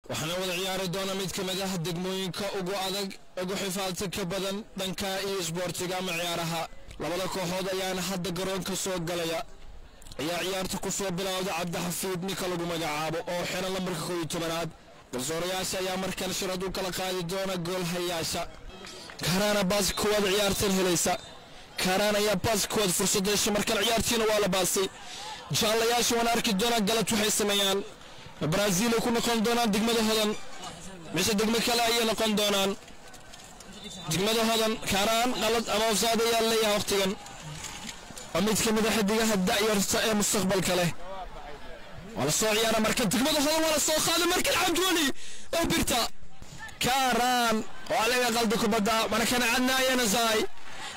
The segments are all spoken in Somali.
Waxaana wada ciyaari doona mid ka mid ah degmooyinka ugu adag, ugu xifaaltanka badan dhanka iyo isboortiga ama ciyaaraha. Labada kooxood ayaana hadda garoonka soo galaya. Ayaa ciyaarta ku soo bilowda Cabdixafiid ninka lagu magacaabo oo xiran lambarka 11aad. Garsoorayaasha ayaa markan shirad u kala qaadi doona goolhayaasha. Kaaraana baas koowaad ciyaartan helaysa. Kaaraan ayaa baas koowaad fursad hesha markan, ciyaartiina waa la baasay. Jaalayaasha waan arki doonaa galad waxay sameeyaan. Brazil ay ku noqon doonaan degmada Hodan mise degmo kale ayay noqon doonaan? Degmada Hodan. Kaaraan qalad ama offside ayaa leeyahay waqtigan. Waa mid ka mid a xidigaha da'yarta ee mustaqbalka leh. Waa la soo ciyaara marka degmada Hodan, waa la soo qaaday markan Cabdiweli oo birta. Kaaraan waa laga qalda kubadda markan. Cadnaan ayaa nasaay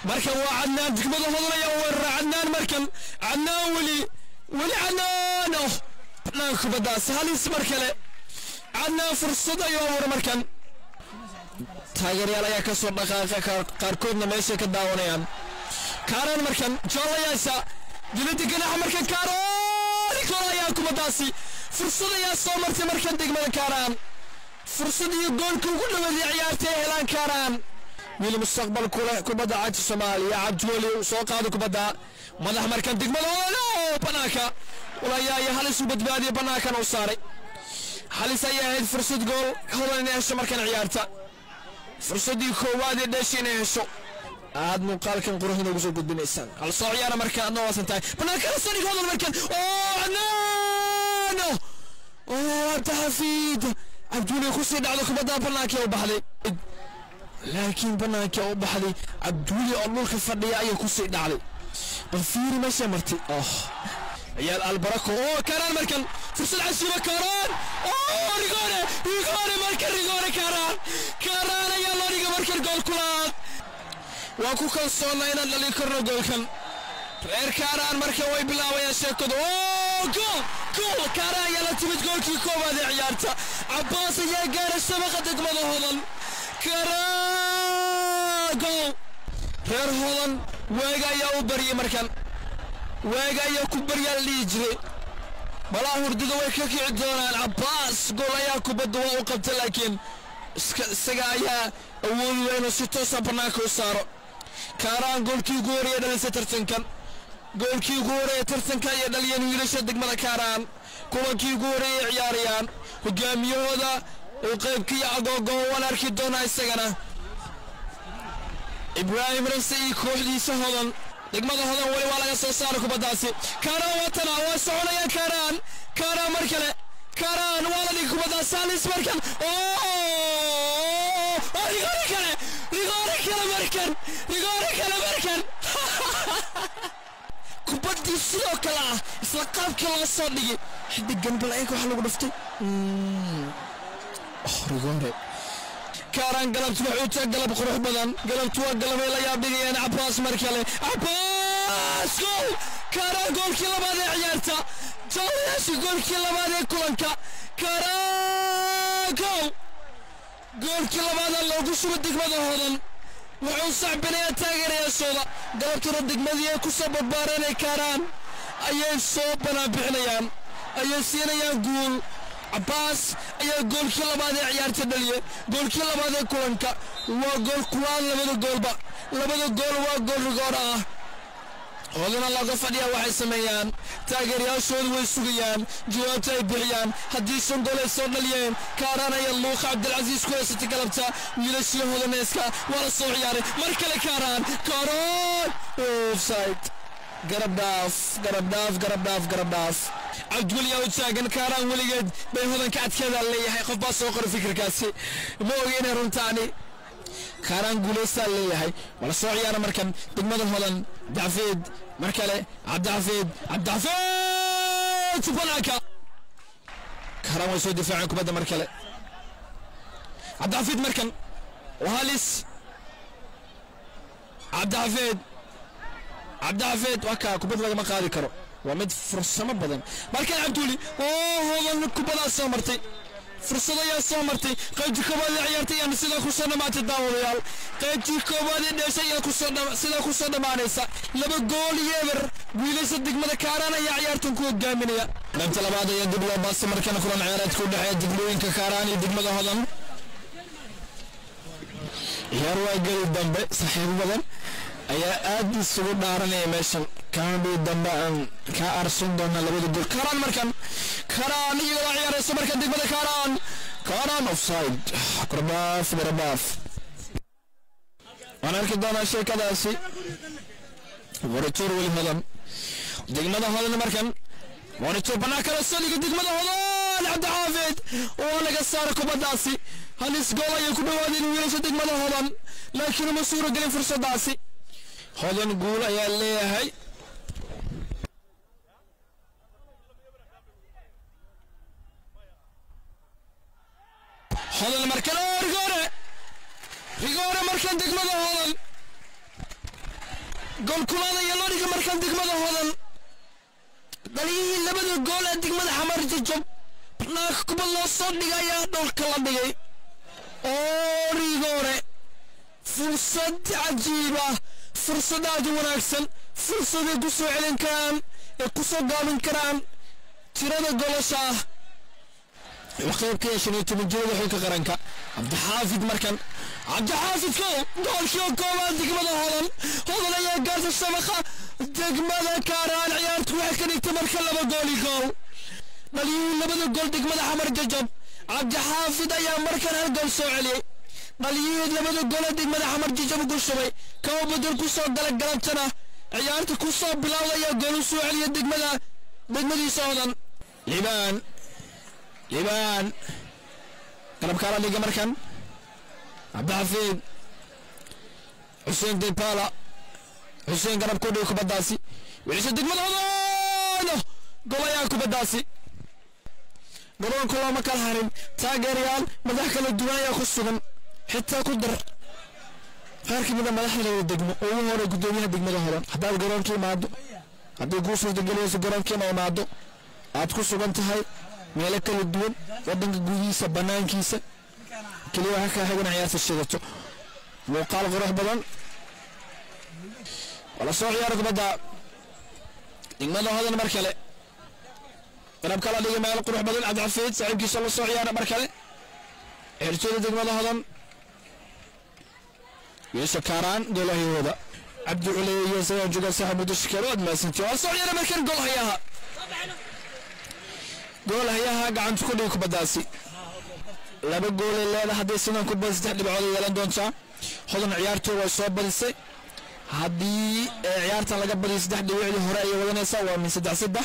markan, waa Cadnaan. Degmada Hodan ayaa weerara. Cadnaan markan, Cadnaan weli, weli Cadnaan oh Cadnaan kubaddaas halis. Mar kale Cadnaan fursad ayuu abuuray markan. Taageerayaal ayaa kasoo dhaqaaqa, qaarkoodna meeshay ka daawanayaan. Kaaraan markan, jaalayaasha dibadda ganaxa markan. Kaaraan gool ayaa kubaddaasi, fursad ayaa soo martay markan degmada Kaaraan. Fursad iyo goolka ugu dhaweeyay ciyaarta ay helaan Kaaraan. Wiil mustaqbal ku leh kubadda cagta Soomaaliya, Cabdiweli soo qaado kubadda madax markan degmada oo banaanka walayaa iyo halis u badbaadiyay, banaankan u saaray. Halis ayay ahayd fursad gool Hodan inay hesho markan ciyaarta, fursaddii koowaad ee dheesha inay hesho. Aad muuqaalkan quruxda noogu soo gudbinaysaan. Hal soo ciyaara markan, adna waasan tahay banaanka la soo dhig Hodan markan oo Cadnaan oo Cabdixafiid. Cabdiweli kusii dhacdo kubadda, banaanka u baxday, laakiin banaanka u baxday. Cabdiweli oo dhulka fadhiya ayay kusii dhacday. Bal fiiri meesha martay. Oh, ciyaal Albarako oo Kaaraan markan, fursad casiiba Kaaraan oo rigoore, rigoore markan, rigoore Kaaraan. Kaaraan ayaa loo dhigay markan gool kulaad. Waan ku kalsoonnaa inaan dhalin karno goolkan. Reer Kaaraan markan way bilaabayaan sheekadu. Oo gool, gool! Kaaraan ayaa la timid goolkii koowaad ee ciyaarta. Cabbaas ayaa gaaray shabaqa degmada Hodan. Kaaraan gool! Reer Hodan waaga ayaa u baryay markan, waaga ayaa ku baryaa la dhihi jiray. Malaa hurdada way ka kici doonaan. Cabbaas gool ayaa kubadda waa u qabta, laakiin isaga ayaa awoodi waa inuu si toosa bannaanka u saaro. Kaaraan goolkii ugu horreeya dhalisay tartankan, goolkii ugu horreeya tartanka ayay dhaliyeen wiilasha degmada Kaaraan. Kulankii ugu horreeyay ciyaarayaan, hogaamiyahooda uu qaybkiiyo agoogo waan arki doonaa isagana. Ibraahim Rase iyo kooxdiisa Hodan. Degmada Hodan weli waa laga soo saaray kubaddaasi. Kaaraan waatana, waa soconayaan Kaaraan. Kaaraan mar kale, Kaaraan waa la dhigay kubaddaas halis markan. Rigoore kale, rigoore kale markan, rigoore kale markan. Kubaddii sidoo kale ah isla qaabkii loo soo dhigay xidigan. Bal eeg waxa lagu dhuftay, rigoore Kaaraan. Galabtu waxuu taa galab qurux badan, galabtu waa galabay la yaab dhigayaan. Cabbaas mar kale, Cabbaas gool! Kaaraan goolkii labaad ee ciyaarta, jaalayaasha goolkii labaad ee kulanka. Kaaraan gool, goolkii labaada loogu shubo degmada Hodan. Wuxuu sacbinayaa taageerayaashooda. Galabtuna degmadii ay ku soo barbaareen ee Kaaraan ayay soo banaan bixinayaan, ayay siinayaan guul. Cabbaas ayaa goolkii labaad ee ciyaarta dhaliyay, goolkii labaad ee kulanka. Waa gool kulaan labada goolba, labada gool waa gool rigoora ah. Hodana looga fadhiyaa waxay sameeyaan, taageerayaashoodu way sugayaan jawaabta ay bixiyaan haddii 5 gool ay soo dhaliyeen. Kaaraan ayaa luuqa Cabdilcasiis ku haysatay galabta wiilashii Hodaneeska. Waa la soo ciyaaray mar kale Kaaraan, Kaaraan offside. Garab dhaaf, garab dhaaf, garab dhaaf, garab dhaaf. Cabdiweli yaa u taagan. Kaaraan weligeed bay Hodanka adkeedaa leeyahay. Qof baa soo qoray fikirkaasi, ma ogi inay runtaani. Kaaraan guulaystaa leeyahay. Waa la soo ciyaara markan degmada Hodan. Cabdixafiid mar kale, Cabdixafiid, Cabdixafiid banaanka. Kaaraan way soo difaaceen kubadda mar kale. Cabdixafiid markan waa halis. Cabdixafiid, Cabdixafiid waa kaa, kubad lagama qaadi karo, waa mid fursamo badan markan. Cabdiweli oo Hodan kubadaa soo martay. Fursad ayaa soo martay qaybtii koowaad ee ciyaartay ayaana sidaa kusoo dhammaatay daawadayaal. Qaybtii koowaad ee dheeshay ayaa kusoo sidaa kusoo dhammaanaysa 2-0. Wiilasha degmada Kaaraan ayaa ciyaartan ku hogaaminaya. Qaybta labaad ayaa dib loo baastay markana kulan ciyaareedka u dhexeeya degmooyinka Kaaraan iyo degmada Hodan. Ciyaar waa geli dambe, saaxiibo badan ayaa aad isugu dhaaranaya meeshan. Kaambi dambe aan kaa arsan doona labada gool. Kaaraan markan, Kaaraan iyadoo ciyaaraysa markan degmada Kaaraan. Kaaraan offside, garbaaf garbaaf. Waan arki doonaa sheekadaasi. Waratuur weli Hodan, degmada Hodan markan waratuur banaa kala soo dhiga degmada Hodan. Cabdixaafid waa laga saara kubaddaasi. Halis gool ayay ku dhawaadeen wiilasha degmada Hodan, laakiin uma suuro gelin fursadaasi. Hodan guul ayaa leeyahay. Hodan markan oo rigoore, rigoore markan degmada Hodan. Gool kulaad ayaa loo dhigay markan degmada Hodan. Dhaliyihii labada gool ee degmada Xamar Jajab banaanka kubad loo soo dhigay ayaa dholka la dhigay oo rigoore. Fursad cajiib ah, fursad aad u wanaagsan, fursaday ku soo celin karaan ee ku soo gaabin karaan tirada golasha ah. Qayb ka 15 jirada xulka qaranka Cabdixaafid markan, Cabdixaafid ko goolkii oo koowaad degmada Hodan. Hodan ayaa gaarta shabaqa degmada Kaaraan. Ciyaartu waxay ka dhigtay marka 2-1. Dhaliyihii labada gool degmada Xamar Jajab Cabdixaafid ayaa markan hal gool soo celiyey. Dhaliyihii labada gool ee degmada Xamar Jajab ku shubay kaba bedel ku soo gala galabtana ciyaarta ku soo bilowda ayaa gool u soo celiyay degmada degmadiisa Hodan. Liibaan, Liibaan garabkaala dhiga markan Cabdixafiid Xuseen Depala. Xuseen garab ku dhig kubaddaasi wiilasha degmada Hodan. Gol ayaa kubaddaasi. Garoonka looma kala harin, taageerayaal madax kala duwan ayaa ku sugan, xitaa ku dar qaar ka mid a madaxda labada degmo, ugu hore guddoomiyaha degmada Hodan. Haddaad garoonka imaado, haddii kuu suurtagelinayso garoonka ina imaado, aad ku sugan tahay meelo kala duwan waddanka gudihiisa banaankiisa, keliya waxaa kaa xigan ciyaarta shidato. Muuqaal qurux badan waa la soo ciyaara kubadda degmada Hodan. Mar kale garab kala dhigay meel qurux badan Cabdixafiid saaxiibkiisa la soo ciyaara mar kale ciyaartooyda degmada Hodan. Wiilasha Kaaraan goolahayahooda Cabdi Culey iyo isagaa jooga saaxiib muddo shikeero aad mahadsantii. Waa soo ciyaara markan goolhayaha, goolhayaha gacanta ku dhigay kubaddaasi. 2 goolay leedahay, hadday sidan ku badi 3 dhibcood ay yeelan doontaa Hodan. Ciyaartooda way soo badisay, haddii ciyaartan laga badiyo 3 dhibicdii hore ayay wadanaysaa, waa min 3-3.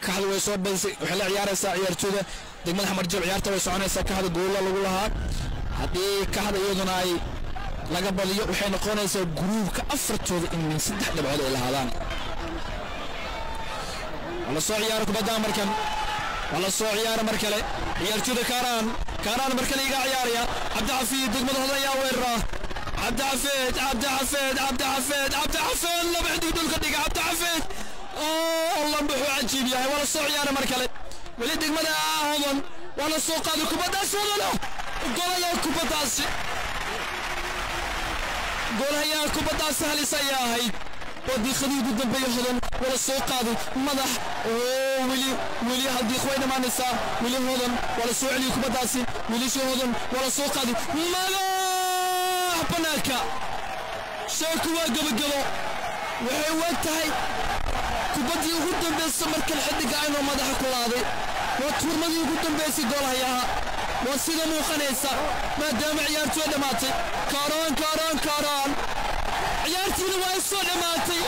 Kaxda way soo badisay, waxay la ciyaaraysaa ciyaartooyda degmada Xamar Jab. Ciyaarta way soconaysaa, kaxda goola lagu lahaa. Haddii kaxda iyaduna ay laga badiyo waxay noqonaysaa gruubka afartooda in min 3 dhibcood ay lahaadaan. Waa la soo ciyaara kubadda markan, waa la soo ciyaara mar kale ciyaartooyda Kaaraan. Kaaraan mar kale iga ciyaaraya Cabdixafiid, degmada Hodan ayaa weerara. Cabdixafiid, Cabdixafiid, Cabdixafiid, Cabdixafiid laba xidig dhulka dhiga Cabdixafiid. Allah muxuu cajiib yahay! Waa la soo ciyaara mar kale weli degmada Hodan, waa la soo qaaday kubaddaasi. Hodano gol ayaa kubaddaasi, goolhayaha kubaddaasi halis ayaa ahayd. Waa diiqadii ugu dambeeyey Hodan, waa la soo qaaday madax oo weli weli hal diiq way dhammaanaysaa. Weli Hodan waa la soo celiyey kubaddaasi, wiilashii Hodan waa la soo qaaday madax banaanka. Sheeku waa gabagabo, waxay u eg tahay kubaddii ugu dambaysay markan xidiga inuu madaxa ku laaday. Waa tuurmadii ugu dambaysay goolhayaha, waa sida muuqanaysa maadaama ciyaartu ay dhammaatay. Kaaraan, Kaaraan, Kaaraan, ciyaartiina waa ay soo dhammaatay.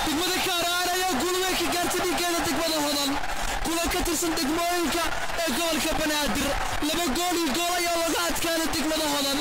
Degmada Kaaraan ayaa guul weyn ka gaartay dhigeeda degmada Hodan. Kulan ka tirsan degmooyinka ee gobolka Banaadir, 2-1 ayaa laga adkaanay degmada Hodan.